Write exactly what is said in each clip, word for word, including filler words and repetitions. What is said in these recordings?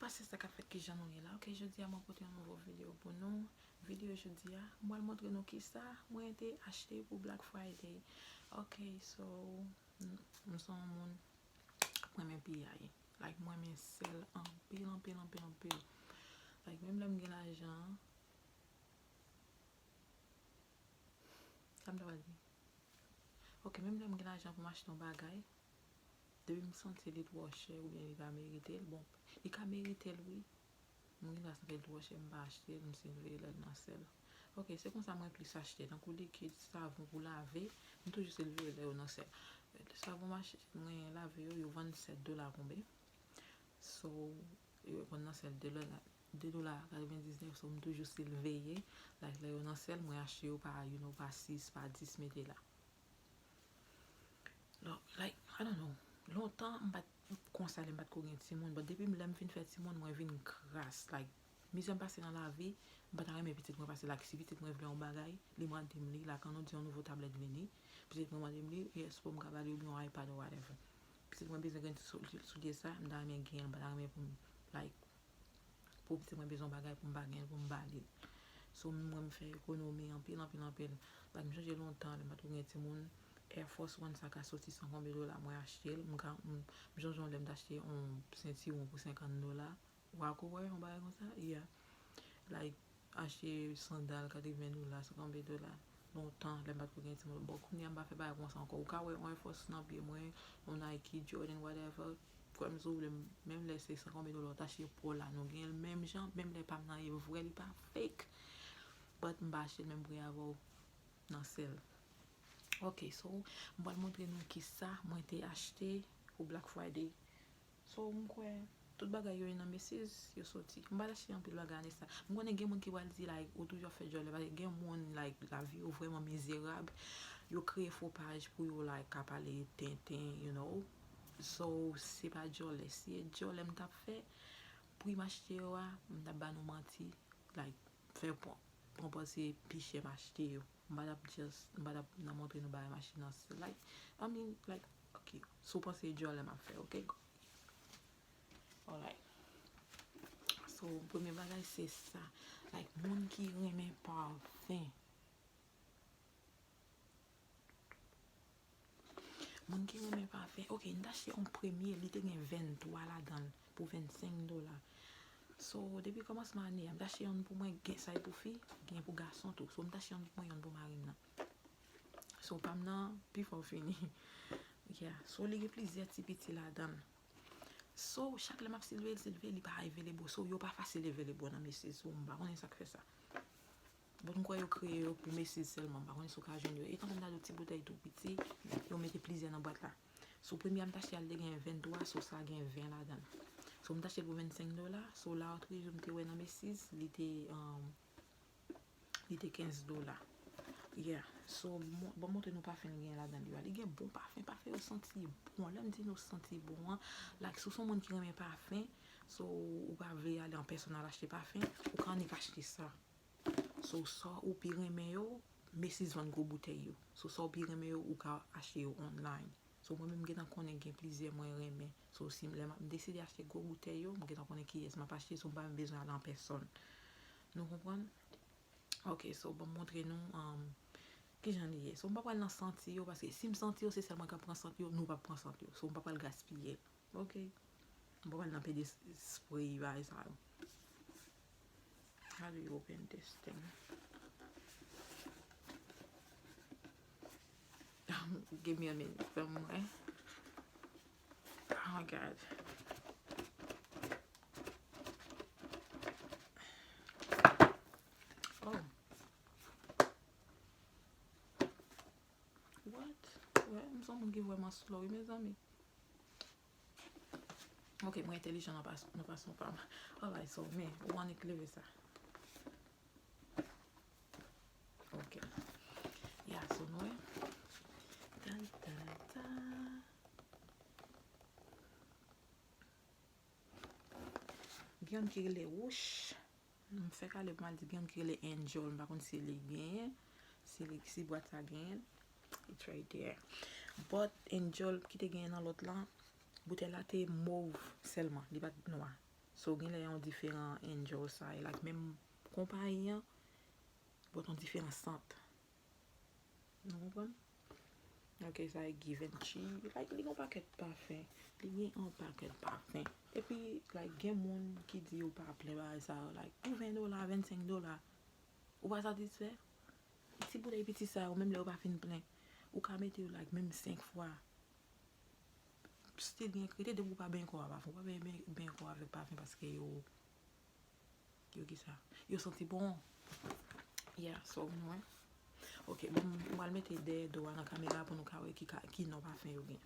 Sa se sa k ap fèt, kijan nou ye la. Ok, jodi a mwen pote yon nouvo videyo pou nou. Videyo jodi a, mwen pral montre nou kisa mwen te achte pou Black Friday. Ok, so, m, m se yon moun, mwen renmen piyay. Like, mwen renmen sèl anpil, anpil, anpil, anpil. Like, menm lè m gen lajan, sa m ta pral di. Ok, menm lè m gen lajan pou m achte yon bagay, depi m santi li twò chè oubyen li pa merite l, bon, li ka merite l, wi. M gen dwa santi l twò chè, m pa achte l, m silveye lè l nan sèl. Ok, se konsa mwen plis achte, tankou likid, savon pou lave, m toujou silveye lè yo nan sèl. Savon mache, mwen lave yo, yo vann sèt dola konbe. So, yo konn nan sèl de dola, de dola katrevendiznèf, so m toujou silveye. Like, lè yo nan sèl, mwen achte yo pa, you know, pa sis, pa dis, mete la. Lo-, like, I don't know. Lontan, m pa t konsa lè m pa t ko gen timoun. But depi lè m fin fè timoun, mwen vin kras. Like, mizè m pase nan lavi, m pa ta renmen pitit mwen pase. Like, si pitit mwen vle yon bagay, li mande m li. Like, ann nou di yon nouvo tablèt vini. Pitit mwen mande m li, yes, pou m ka ba li oubyen yon iPad or whatever. Pitit mwen bezwen gen sou, sou, soulye sa, m ta renmen gen l, m pa ta renmen pou m, like, pou pitit mwen bezwen yon bagay pou m pa gen l, pou m ba li l. So, mwen, m fè ekonomi anpil, anpil, anpil. Like, m chonje lontan, lè m pa t ko gen timoun, Air Force One sa ka soti san konbyen dola, mwen achte l. M ka, m, m chonje yon lè m t achte yon sentiwon pou senkant dola. Ou pa ko wè yon bagay konsa? Yeah. Like, achte sandal katreven dola, san konbyen dola. Lontan, lè m pa t ko gen timoun. Bon, kounye a m pa fè bagay konsa ankò. Ou ka wè yon Air Force nan pye mwen, yon Nike, Jordan, whatever. Kwè m si w vle, menm lè se san konbyen dola w t achte pa w la, nou gen l menm jan, menm lè pa m nan ye vrè, li pa fake. But m pa achte l menm pri avè w nan sèl. Ok, so, m pral montre nou kisa mwen te achte pou Black Friday. So, m kwè tout bagay yo ye nan Macy's, yo soti. M pa t achte anpil bagay ane sa. M konnen gen moun ki pral di, like, ou toujou ap fè djòlè, paske gen moun, like, lavi yo vrèman mizerab. Yo kreye fo paj pou yo, like, ka pale tenten, you know. So, se pa djòlè. Si e djòlè m t ap fè, pri m achte yo a, m t ap ba nou manti, like, fè pran, pran panse pi chè m achte yo. M pa t ap just, m pa t ap nan montre nou bagay m achte nan sèl. Like, I mean, like, ok. Si w panse e djòlè m ap fè, ok? Alright. So, premye bagay se sa. Like, moun ki renmen pafen. Moun ki renmen pafen. Ok, m t achte yon premye, li te gen venntwa ladan l pou vennsenk dola. So, depi kòmansman ane a, m t achte youn pou mwen, gen sa e pou fi, gen pou gason tou. So, m t achte youn pou mwen, youn pou mari m nan. So, pa m nan, pifò fini. Yeah. So, li gen plizyè ti piti ladan l. So, chak lè m ap silveye l, silveye l, li pa available. So, yo pa fasil available nan Macy's. So, m pa konnen sa k fè sa. Bon, m kwè yo kreye yo pou Macy's sèlman. M pa konnen si w ka jwenn yo. E tankou m ta di w ti boutèy tou piti, yo mete plizyè nan bwat la. So, premye a m t achte a, li te gen venntwa, so sa gen ven ladan l. So, m t achte l pou vennsenk dola. So, L'Art Rouge m te wè nan Macy's, li te, um, li te kenz dola. Yeah. So, mo-, bon, montre nou pafen li gen ladan li yo a. Li gen bon pafen, pafen yo santi bon. Lè m di nou santi bon an, like, si w se yon moun ki renmen pafen, so, ou pa vle ale an pèsòn al achte pafen, ou ka annik achte sa. So, sa ou pi renmen yo, Macy's vann gwo boutèy yo. So, sa ou pi renmen yo, ou ka achte yo online. So, mwen menm, m gentan konnen gen plizyè mwen renmen. So, si m, lè m ap, m deside achte gwo boutèy yo, m gentan konnen kiyès m ap achte, so m pa menm bezwen al an pèsòn. Nou konprann? Ok, so, ban m montre nou, um, kijan li ye. So, m pa pral nan santi yo, paske si m santi yo, se sèl mwen k ap pran sant yo, nou p ap pran sant yo. So, m pa pral gaspiye l. Ok. M pa pral nan pede s-, spray bagay sa yo. How do you open this thing? Give me a minute, fè m wè. Oh my God. Oh. What? Wè, m se yon moun ki vrèman slow, wi, mezanmi. Ok, mwen entèlijan nan pas-, nan fason pa m. Alright, so, men, ou annik leve sa. Ok. Ya, so, nou wè. Ta, ta, ta. Gen youn ki rele Woosh. M fèk ale pou m al di gen youn ki rele Angel, m pa konn si li genyen, si li, si bwat sa genyen. It's right there. But Angel ki te genyen nan lòt lan, boutèy la te mov sèlman, li pa t nwa. So, genlè yon diferan Angel sa, e like menm konpayi an, but yon diferan sant. Nou konprann? Ok, sa e Givenchy. Like, li gen yon pakèt pafen. Li gen yon pakèt pafen. Epi, like, gen moun ki di yo pa plen bagay sa yo. Like, pou ven dola, vennsenk dola, ou pa satisfè? Ti boutèy piti sa yo, menm lè yo pa fin plen, ou ka mete yo, like, menm senk fwa. Still gen krite, depi ou pa benyen kò a pafen. Ou pa benyen, benyen kò a avèk pafen paske yo, yo ki sa? Yo santi bon. Yeah, so, nou wè. Ok, bon, m pral mete dèyè do a nan kamera pou nou ka wè ki, ka, ki non pafen yo gen.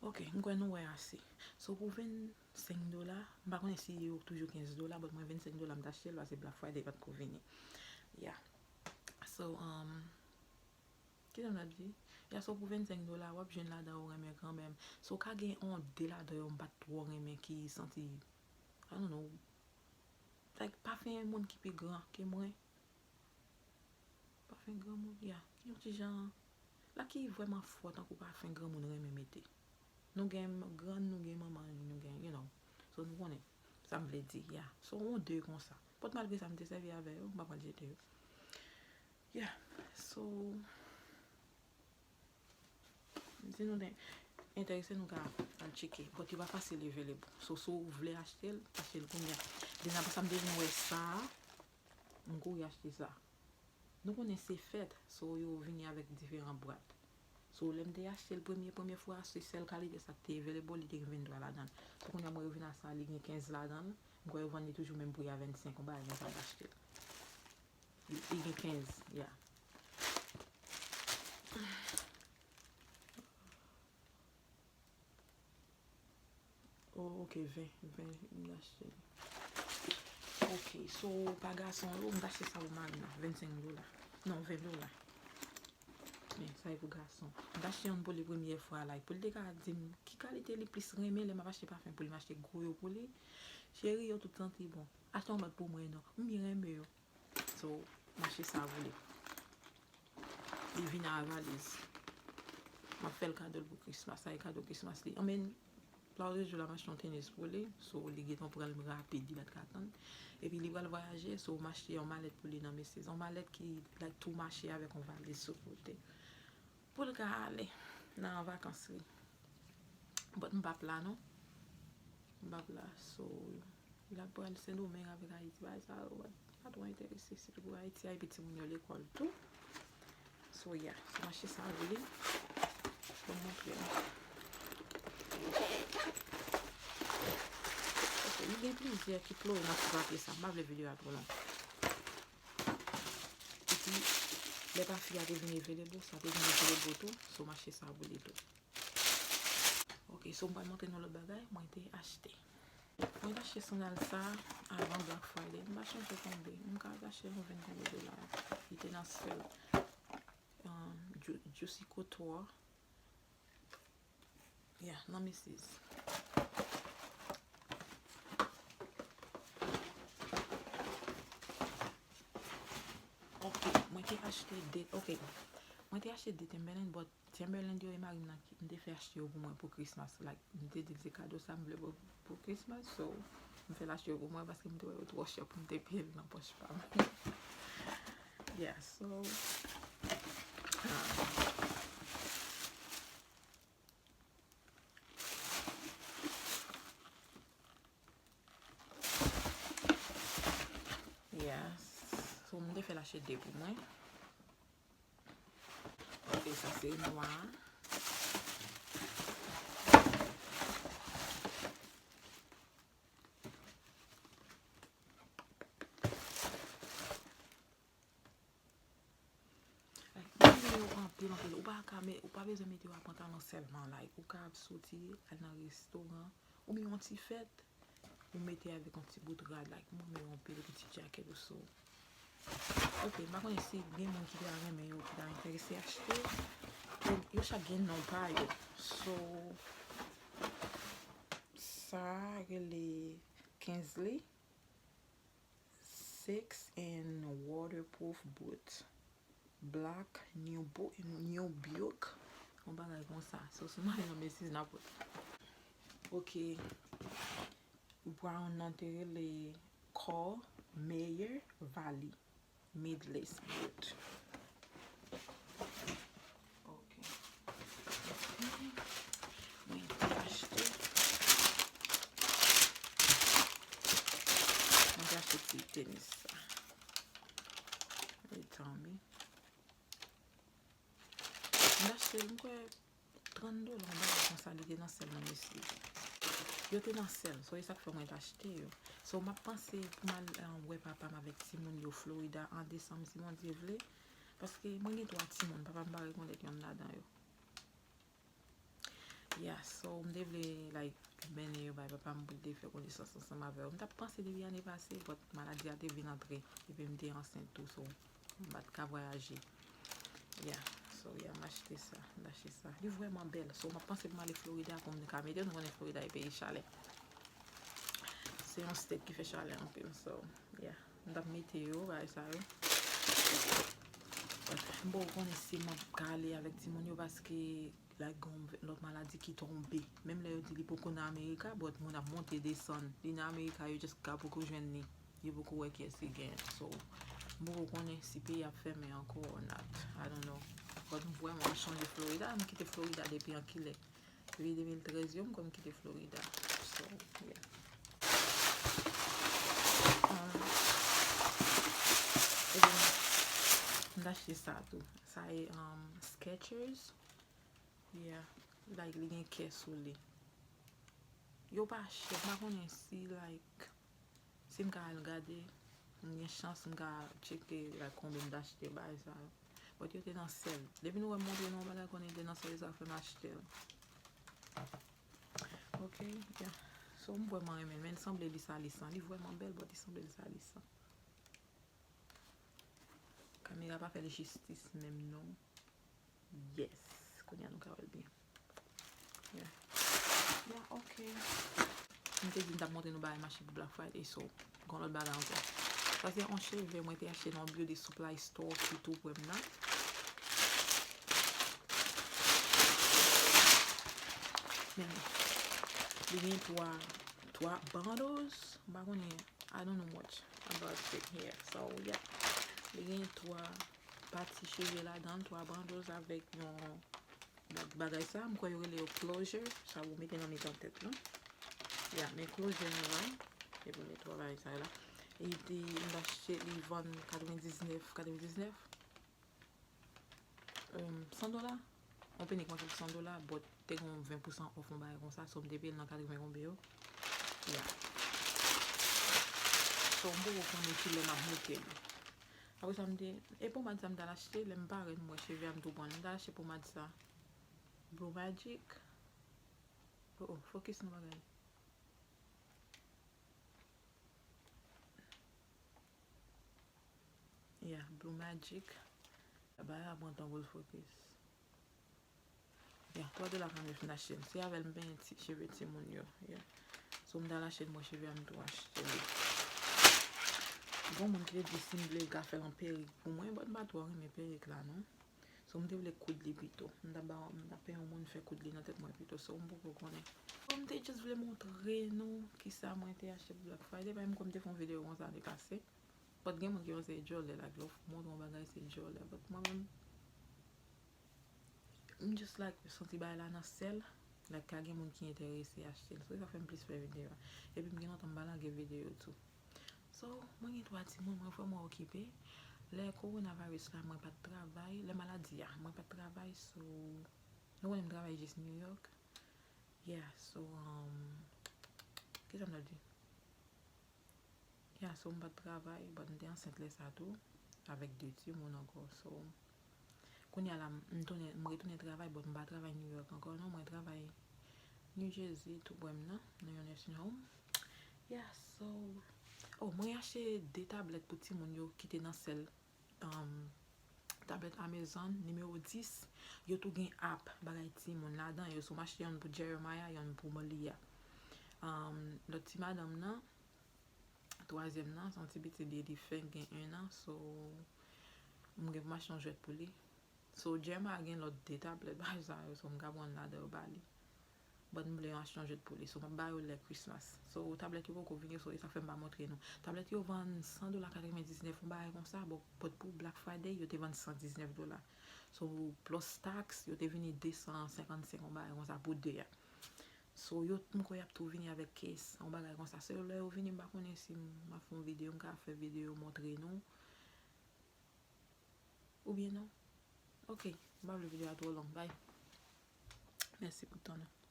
Ok, m kwè nou wè ase. So, pou vennsenk dola, m pa konnen si yo toujou kenz dola, but mwen vennsenk dola m t achte l, paske Black Friday pa t ko vini. Yeah. So, um, ki sa m t ap di? Yeah, so pou vennsenk dola, w ap jwenn ladan ou renmen kanmenm. So, ka gen yon de ladan yo m pa t twò renmen ki santi, I don't know, like, pafen moun ki pi gran ke mwen. Pafen granmoun, yeah. Yon ti jan, la ki vrèman fò tankou pafen granmoun renmen mete. Nou gen grann, nou gen manman, nou gen, you know. So, nou konnen sa m vle di, yeah. So, yon de konsa. But malgre sa, m te sèvi avè yo, m pa pral jete yo. Yeah. So, si nou te enterese, nou ka al tcheke. But yo pa fasil available. So, si w vle achte l, achte l kounye a. Then apre sa, m te vin wè sa. M kouri achte sa. Nou konnen se fèt, so yo vini avèk diferan bwat. So, lè m te achte l premye, premye fwa, se sèl kalite sa k te available, li te gen venntwa ladan l. So, kounye a, mwen revin a sa, li gen kenz ladan l. M kwè yo vann li toujou menm pri a vennsenk, yon bagay konsa, m achte l. Li, li gen kenz, yeah. Oh, ok, ven, ven, m achte li. Ok, so, pa gason yo, m t achte sa pou mari m, vennsenk dola. Non, ven dola. Men, sa e pou gason. M t achte youn pou li premye fwa, like, pou li te ka di m ki kalite li plis renmen lè m ap achte pafen pou li, m achte gwo yo pou li. Cheri, yo tout santi bon. Achte yon lòt pou mwen, non. M byen renmen yo. So, m achte sa pou li. Li vin a valiz. M ap fè l kado l pou Christmas. Sa e kado Christmas li. I mean, lòt jou la, m achte yon tenis pou li. So, li gentan pran l rapid, li pa t ka tann. Epi li pral vwayaje, so, m achte yon malèt pou li nan Macy's. Yon malèt ki, like, tou mache avèk yon valiz sou kote. Pou l ka ale nan vakans li. But m p ap la, non. M p ap la, so, l ap pral Sendomeng avèk Ayiti, bagay sa yo, pa, pa twò enterese, sitou pou Ayiti a, epi timoun yo lekòl tou. So, yeah, so m achte sa pou li. Bon, m montre nou. Ok, li gen plizyè ki ploye nan ti papye sa, m pa vle videyo a twò long. Epi, lè pafi a te vin available, sa te vin available tou, so m achte sa pou li tou. Ok, so m pral montre nou lòt bagay mwen te achte. Mwen te achte sandal sa avan Black Friday. M pa chonje konbyen. M ka achte yon vennsenk dola. Li te nan sèl, um, Ju-, Juicy Couture. Yeah, nan Macy's. Ok, mwen te achte de, ok. Mwen te achte de Timberland, but Timberland yo e mari m nan ki, m te fè achte yo pou mwen pou Christmas. Like, m te di l se kado sa m vle pou, pou Christmas, so, m fè l achte yo pou mwen paske m te wè yo twò chè pou m te peye l nan pòch pa m. Yeah, so, ah. Yes. So, m te fè l achte de pou mwen. Ok, sa se nwa. Like, m renmen yo anpil, anpil. Ou pa ka met, ou pa bezwen mete yo a pantalon sèlman. Like, ou ka soti, al nan restoran, oubyen yon ti fèt, ou mete avèk yon ti bout rad. Like, m renmen yo anpil, epi ti djakèt ou so. Ok, m pa konnen si gen moun ki ta renmen yo, ki ta enterese achte. Yo, yo chak gen non pa yo. So, sa rele Kinsley. Six and waterproof boot. Black, new boot, new book. Yon bagay konsa. So, si w ale nan Macy's, n ap wè. Ok. Brown nan te rele Call Mayer Valley. Mid-lace boot. Ok. Mwen te achte. Mwen te achte ti tenis sa. Li tonbe. Mwen achte l, mwen kwè trant dola, yon bagay konsa, li te nan sèl nan Macy's. Yo te nan sèl, so e sa k fè mwen t achte yo. So, m ap panse pou m al, eh, wè papa m avèk timoun yo Florida an desanm, si Bondye vle. Paske mwen gen twa timoun, papa m pa rekonèt yonn ladan yo. Yeah, so, m te vle, like, mennen yo bay papa m pou l te fè konesans ansanm avè yo. M t ap panse depi ane pase, but maladi a te vin antre, epi m te ansent tou, so, m pa t ka vwayaje. Yeah, so, yeah, m achte sa, m achte sa. Li vrèman bèl. So, m ap panse pou m ale Florida pou m ka mete, nou konnen Florida e peyi chalè. Se yon state ki fè chalè anpil, so, yeah. M t ap mete yo, bagay sa yo. But m poko konnen si m ap ka ale avèk timoun yo, paske, like, gon lòt maladi ki tonbe. Menm lè yo di li poko nan Amerika, but moun ap monte, desann. Li nan Amerika, yo just ka poko jwenn li. Yo poko wè kiyès ki genyen. So, m poko konnen si peyi ap fèmen ankò or not. I don't know. But m vrèman chonje Florida. M kite Florida depi an kilè? Depi de mil trèz yo, m konn kite Florida. So, yeah. Um, epi, m t achte sa tou. Sa e, um, Skechers. Yeah. Like, li gen kè sou li. Yo pa chè. M pa konnen si, like, si m ka al gade, m gen chans, m ka tcheke, like, konbyen m t achte bagay sa yo. But yo te nan sèl. Depi nou wè m montre nou yon bagay, konnen li te nan sèl, e sa fè m achte l. Ok, yeah. So, m vrèman renmen l, men l sanble li salisan. Li vrèman bèl, but li sanble li salisan. Kamera pa fè l jistis menm non. Yes. Kounye a nou ka wè l byen. Yeah. Yeah, ok. M te di m t ap montre nou bagay m achte pou Black Friday, so, gon lòt bagay ankò. Sa se yon cheve mwen te achte nan yon beauty supply store ki tou prè m nan. Men, li gen twa, twa bundles. M pa konnen, I don't know much about it here. So, yeah. Li gen twa pati cheve ladan l, twa bundles avèk yon Ba-, bagay sa, m kwè yo rele yo closure. Sa ou mete nan mitan tèt lan. Ya, men closure nou la. Epi met twa bagay sa yo la. E te, m t achte li vann katrevendiznèf, katrevendiznèf. Em, san dola. Yon peni k manke pou san dola, but te gen yon ven pousan off yon bagay konsa, so m te peye l nan katreven konbyen yo. Ya. So, m poko konnen kilè m ap mete l. Apre sa, m te, e pomad sa m t al achte, lè m parèt, m wè cheve a, m tou pran l. M t al achte pomad sa. Blue Magic. Oh, oh, focus nan bagay. Yeah, Blue Magic. Bagay la pran tan pou l focus. Yeah, twa dola kanmenm m achte l. Se avè l m benyen ti, cheve timoun yo. Yeah. So, m t al achte l, m wè cheve a, m tou achte li. Gon moun ki te di si m vle, l ka fè l an perik pou mwen, but m pa twò renmen perik la, non. So, m te vle koud li pito. M t ap ba, m t ap peye yon moun fè koud li nan tèt mwen pito. So, m poko konnen. So, m te just vle montre nou kisa mwen te achte pou Black Friday. Paske m kwè m te fè yon videyo konsa ane pase. But gen moun ki panse e djòlè, like, lè w montre yon bagay, se djòlè. But mwen menm, m just, like, santi bagay la nan sèl. Like, ka gen moun ki enterese achte l. So, e sa fè m plis fè videyo a. Epi m gen lontan m pa lage videyo tou. So, mwen gen twa timoun, mwen vrèman okipe. Lè kowonaviris la, mwen pa t travay. Lè maladi a, mwen pa t travay, so, nou konnen m travay jis New York. Yeah, so, um, kisa m t ap di? Yeah, so, m pa t travay, but m te ansent lè sa tou, avèk de timoun ankò. So, kounye a la, m tounen, m retounen travay, but m pa travay New York ankò, non, mwen travay New Jersey, tou prè m nan, nan yon nursing home. Yeah, so, oh, mwen achte de tablèt pou timoun yo ki te nan sèl, um, tablèt Amazon, nimewo dis, yo tou gen app, bagay timoun ladan yo. So, m achte yonn pou Jeremiah, yonn pou Malia. Um, lòt ti madanm nan, Twazyèm nan, se yon ti pitit li, li fenk gen en an, so m gen pou m achte yon jwèt pou li. So, Gemma gen lòt de tablèt bagay sa yo, so m ka pran ladan yo ba li. But m vle yon achte yon jwèt pou li, so m ap ba yo lè Christmas. So, tablèt yo poko vini, so e sa fè m pa montre nou. Tablèt yo vann san dola katrevendiznèf, yon bagay konsa, but pou Black Friday, yo te vann san diznèf dola. So, plus tax, yo te vini de san senkannsenk, yon bagay konsa pou de a. So, yo, m kwè y ap tou vini avèk case, yon bagay konsa. So, lè yo vini, m pa konnen si m ap fè yon videyo, m ka fè videyo montre nou. Oubyen non. Ok, m pa vle videyo a twò long. Bye. Mèsi pou tan nou.